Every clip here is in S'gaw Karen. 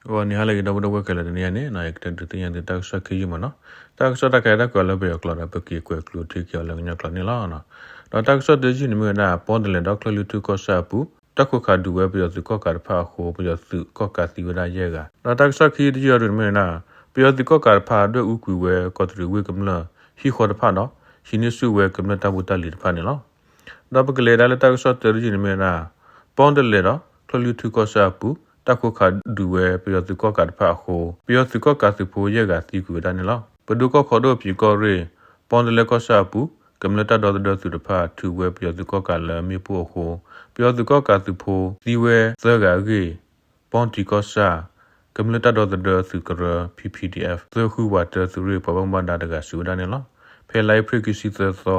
ဂီၤနံၤဟါလၢအဂ့ၤ ဒီပုၢ်ဝဲၢ်ခဲလၢာ်, တနံၤအံၤန့ၣ် ယကတဲဒုးသ့ၣ်ညါသုတၢ်ကစီၣ်ခံယုၢ်မးနီၤ. တၢ်ကစီၣ်တၢ်ခဲအံၤ တၢ်ကွဲးအီၤလၢပယီၤကျိာ်ဒီး ပက့ၤကွဲးကျိးထံက့ၤအီၤလၢကညီကျိာ်န့ၣ်လီၤ. ဒီးတၢ်ကစီၣ်တယုၢ်န့ၣ်မ့ၢ်ဝဲဒၣ် ပီၣ်တလဲၣ်ဒီးချၢၣ်လွံၢ်ထူၣ်ကီၢ်ဆၣ်အပူၤ တၢ်ခိးခးဒုးဝဲပယီၤသုးကီၣ်ကးတဖၣ်အဃိ ပယီၤသုးကီၣ်ကးသံဝဲဒၣ်ယဲၢ်ဂၤ. ဒီးတၢ်ကစီၣ်ခံတယုၢ်အံၤန့ၣ်မ့ၢ်ဝဲဒၣ် ပယီၤသုးကီၣ်ကးတဖၣ် ဒွဲၣ်အူကွံာ်ဝဲကီးတရံးဝ့ၢ်ကမျၢၢ်ဟံၣ်ဃီတဖၣ်ဒီး ဟံးန့ၢ်ဆူၣ်ဝဲကမျၢၢ်တၢ်ဖိတၢ်လံၤတဖၣ်န့ၣ်လီၤ. ဒီးပကလဲၤဒၣ်လၢတၢ်ကစီၣ်တၢတယုၢ်န့ၣ်မ့ၢ်ဝဲဒၣ် ပီၣ်တလဲၣ်ဒီးချၢၣ်လွံၢ်ထူၣ်ကီၢ်ဆၣ်အပူၤ တၢ်ခိးခးဒုးဝဲပယီၤသုးကီၣ်ကးတဖၣ်အဃိ ပယီၤသုးကီၣ်ကးသုးဖိယဲၢ်ဂၤသံကွံာ်ဝဲဒၣ်န့ၣ်လီၤ. ပဒိၣ်ကီၢ်ခီဒိၣ် ပၠံၤကီၢ်ရ့ၣ် ပီၣ်တလဲၣ်ကီၢ်ဆၣ်အပူၤ ကမျၢၢ်တၢ်ဒီသဒၢသုးတဖၣ် ထုးဝဲပယီၤသုးကီၣ်ကးလၢမ့ၣ်ပိၢ်အဃိ ပယီၤသုးကီၣ်ကးသုးဖိသံဝဲသၢဂၤအဂ့ၢ် ပီၣ်တံၢ်ကီၢ်ဆၣ် ကမျၢၢ်တၢ်ဒီသဒၢသုးကရၢ P P D F သၢဃုဝးတၢသုးရ့ၣ် ပှၤဘၣ်မူဘၣ်ဒါတဂၤစံးဝဲဒၣ်န့ၣ်လီၤ. ဖဲလါအ့ဖြ့ၣ်ခံဆံသၢသီ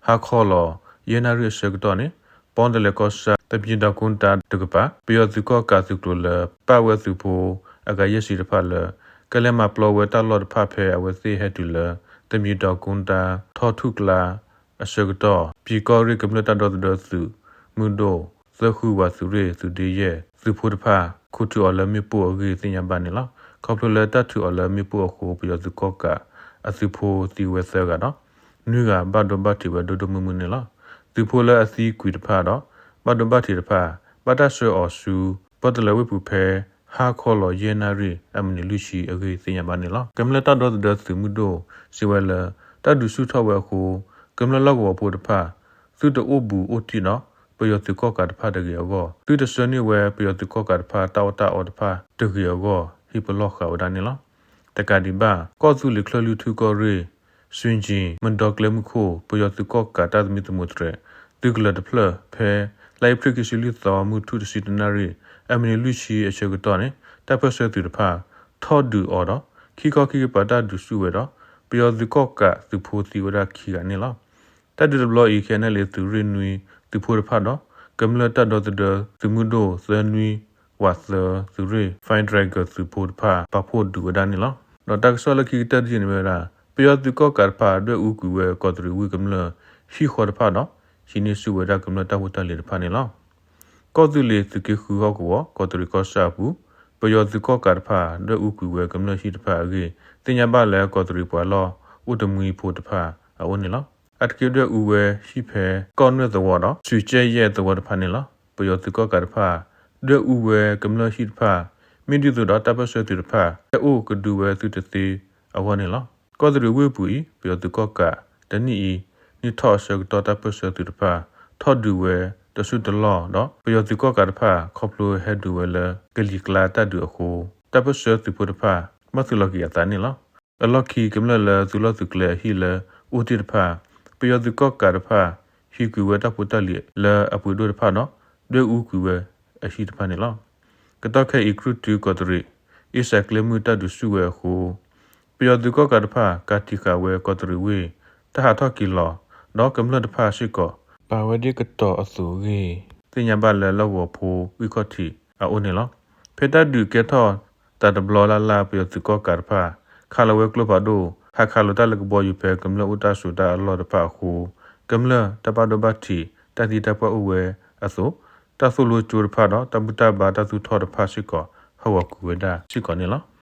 ဟါခီလီၤ ယဲၢ်နၣ်ရံၣ်အဆၢကတီၢ်န့ၣ် ပီၣ်တလဲၣ်ကီၢ်ဆၣ် တမံၤဒီးကိတၢ်တကပၤ ပယီၤသုးကီၣ်ကးသုးကျိၤလၢ ပၣ်ဝဲသုးဖိအဂၤယဲၢ်ဆံတဖၣ်လၢ ကလဲၤမၤပျီဝဲတၢ်လီၢ်တဖၣ်ဖဲအဝဲသ့ၣ်ဟဲတုၤလၢ တမံၤဒီးကိတၢ်ထီၣ်ထူၣ်ကျါ အဆၢကတီၢ် ပၠံၤကီၢ်ရ့ၣ်ကမျၢၢ်တၢ်ဒီသဒၢသုးမုၢ်ဒိၣ် သၢဃုဝးသုးရ့ၣ် သုးဒ့ယဲၢ် သုးဖိတဖၣ် ခိးထုးအီၤလၢမ့ၣ်ပိၢ်အဂ့ၢ်သ့ၣ်ညါဘၣ်န့ၣ်လီၤ. ခီဖျိလၢတၢ်ထုးအီၤလၢမ့ၣ်ပိၢ်အဃိ ပယီၤသုးကီၣ်ကးအသုးဖိသံဝဲသၢဂၤဒီး နွံဂၤဘၣ်ဒိဘၣ်ထံးဝဲဒိၣ်ဒိၣ်မုၢ်မုၢ်န့ၣ်လီၤ. သုးဖိလၢအသံကွံာ်တဖၣ်ဒီး ဘၣ်ဒိဘၣ်ထံးတဖၣ် ဘၣ်တၢ်ဆှၢအီၤဆူ ပီၣ်တလဲၣ်ဝ့ၢ်ပူၤဖဲ ဟါခီလီၤယဲၢ်နၣ်ရံၣ် အမံးနံးလွံၢ်ဆံအဂ့ၢ်သ့ၣ်ညါဘၣ်န့ၣ်လီၤ. ကမျၢၢ်တၢ်ဒီသဒၢသုးမုၢ်ဒိၣ် စံးဝဲလၢ တၢ်ဒုးဆူၣ်ထီၣ်ဝဲအဃိ ကမျၢၢ်လီၢ်ကဝီၤဖိတဖၣ် သုတအိၣ်ဘူးအိၣ်တံၢ်ဒီး ပယီၤသုးကီၣ်ကးတဖၣ်တဂ့ၤအဂီၢ် သုတဆှၢန့ၢ်ဝဲပယီၤသုးကီၣ်ကးတဖၣ်တၢ်အီၣ်တၢ်အီတဖၣ်တဂ့ၤအဂီၢ် ဟ့ၣ်ပလီၢ်ဃာ်ဝဲဒၣ်န့ၣ်လီၤ. တကးဒံးဘၣ် ကီၢ်သူလ့ၤချၢၣ်လွံၢ်ထူၣ်ကီၢ်ရ့ၣ် စွ့ၣ်ကၠံၣ် မဒီကျဲမုၢ်ခိၣ် ပယီၤသုးကီၣ်ကးတၢ်သမံသမိးသရဲး သုးကလၢၤတဖျၢၣ် ဖဲလါအ့ဖြ့ၣ်ခံဆံလွံၢ်သီ မုၢ်ထူၣ်တဆံတၢနၣ်ရံၣ် အမံးနံးလွံၢ်ဆံအဆၢကတီၢ်န့ၣ် တၢ်ပၢၢ်ဆၢသုးတဖၣ် ထီၣ်ဒုးအီၤဒီး ခံခီခံကပၤတၢ်ဒုးဆူၣ်ဝဲဒီး ပယီၤသုးကီၣ်ကးသုးဖိသံဝဲဒၣ်ခံဂၤန့ၣ်လီၤ. တၢ်ဒုးတဘျီအံၤ ခဲအံၤန့ၣ်လၢသုးရ့ၣ်နွံ သုးဖိတဖၣ်ဒီး ကမျၢၢ်တၢ်ဒီသဒၢသုးမုၢ်ဒိၣ် သၢနွံဝးသၢသုးရ့ၣ် Fine Dragon သုးဖိတဖၣ် ပာ်ဖှိၣ်ဒုးဝဲဒၣ်န့ၣ်လီၤ. ဒီးတၢ်ကစီၣ်လၢခံကတၢၢ်တယုၢ်န့ၣ်မ့ၢ်ဝဲဒၣ် ပယီၤသုးကီၣ်ကးတဖၣ် ဒွဲၣ်အူကွံာ်ဝဲကီးတရံးဝ့ၢ်ကမျၢၢ်ဟံၣ်ဃီတဖၣ်ဒီး ဟံးန့ၢ်ဆူၣ်ဝဲဒၣ်ကမျၢၢ်တၢ်ဖိတၢ်လံၤတဖၣ်န့ၣ်လီၤ. ကီၢ်သူလ့ၤသုးက့ဃုဟီၣ်ကဝီၤ ကီးတရံးကီၢ်ဆၣ်အပူၤ ပယီၤသုးကီၣ်ကးတဖၣ် ဒွဲၣ်အူကွံာ်ဝဲကမျၢၢ်ဟံၣ်တဖၣ်အဂ့ၢ် သ့ၣ်ညါဘၣ်လၢကီးတရံးပှၤလီၢ်အိၣ်တမှံဖိတဖၣ်အအိၣ်န့ၣ်လီၤ. အါတက့ၢ်ဒွဲၣ်အူဝဲဟံၣ်ဖဲ ကီၢ်နွဲၣ်သဝီဒီး စွ့ၣ်ကၠဲၣ်ယဲၢ်သဝီတဖၣ်န့ၣ်လီၤ. ပယီၤသုးကီၣ်ကးတဖၣ် ဒွဲၣ်အူဝဲကမျၢၢ်ဟံၣ်တဖၣ် မ့ၢ်ဒ်သိးဒီးတၢ်ပၢၢ်ဆၢသုးတဖၣ် ဟဲအိၣ်ကဒုဝဲသုတသ့အဂီၢ်န့ၣ်လီၤ. ကီးတရံးဝ့ၢ်ပူၤအံၤ ပယီၤသုးကီၣ်ကး တနံၣ်အံၤ နံၣ်ထီၣ်အဆၢကတီၢ်တၢ်ပၢၢ်ဆၢသုးတဖၣ် ထီၣ်ဒုးဝဲတဆူၣ်တလီၢ်ဒီး ပယီၤသုးကီၣ်ကးတဖၣ် ခီဖျိဟဲဒုးဝဲလၢကလံၤကျါတၢ်ဒုးအဃိ တၢ်ပၢၢ်ဆၢသုးဖိတဖၣ် ဘၣ်သုးလီၤက့ၤအသးန့ၣ်လီၤ. အလီၢ်ခံကမျၢၢ်လၢသုးလီၢ်သုးကျဲအဟံၣ်လၢအိၣ်တ့ၢ်တဖၣ် ပယီၤသုးကီၣ်ကးတဖၣ် ဟံးကွံာ်ဝဲတၢ်ဖိတၢ်လံၤလၢအပှ့ၤဒိၣ်တဖၣ်ဒီး ဒွဲၣ်အူကွံာ်ဝဲအဟံၣ်တဖၣ်န့ၣ်လီၤ. ကတီၢ်ခဲအံၤ ကြုၢ်တုကီးတရံး အ့စးကျဲမုၢ်တၢ်ဒုးဆူၣ်ဝဲအဃိ ပယီၤသုးကီၣ်ကးတဖၣ် ကးတံာ်ဃာ်ဝဲကီးတရံးဝ့ၢ် တၢ်ဟးထီၣ်က့ၤလီၤ ဒီးကမျၢၢ်တဖၣ်စ့ၢ်ကီး ပာ်ဝဲဒ်ကတီၤအသိးအဂ့ၢ် သ့ၣ်ညါဘၣ်လၢလီၢ်ကဝီၤဖိဂံၢ်ခီၣ်ထံးအအိၣ်န့ၣ်လီၤ. ဖဲတၢ်ဒုးကဲထီၣ်သးတဘျီလၢ်လၢ် ပယီၤသုးကီၣ်ကးတဖၣ် ခးလီၤဝဲကျိဖးဒိၣ် ဟးခးလိာ်တၢ်လၢကဘီယူၤဖဲကမျၢၢ်အိၣ်တၢ်ဆိးတၢ်အလီၢ်တဖၣ်အဃိ ကမျၢၢ်တၢ်ဘၣ်ဒိဘၣ်ထံး တၢ်သံတၢ်ပှၢ်အိၣ်ဝဲအသိး တၢ်သိၣ်လိကၠိတဖၣ်ဒီး တၢ်ဘူၣ်တၢ်ဘါတၢ်သူၣ်ထီၣ်တဖၣ်စ့ၢ်ကီး ဟးဂီၤကွံာ်ဝဲဒၣ်စ့ၢ်ကီးန့ၣ်လီၤ.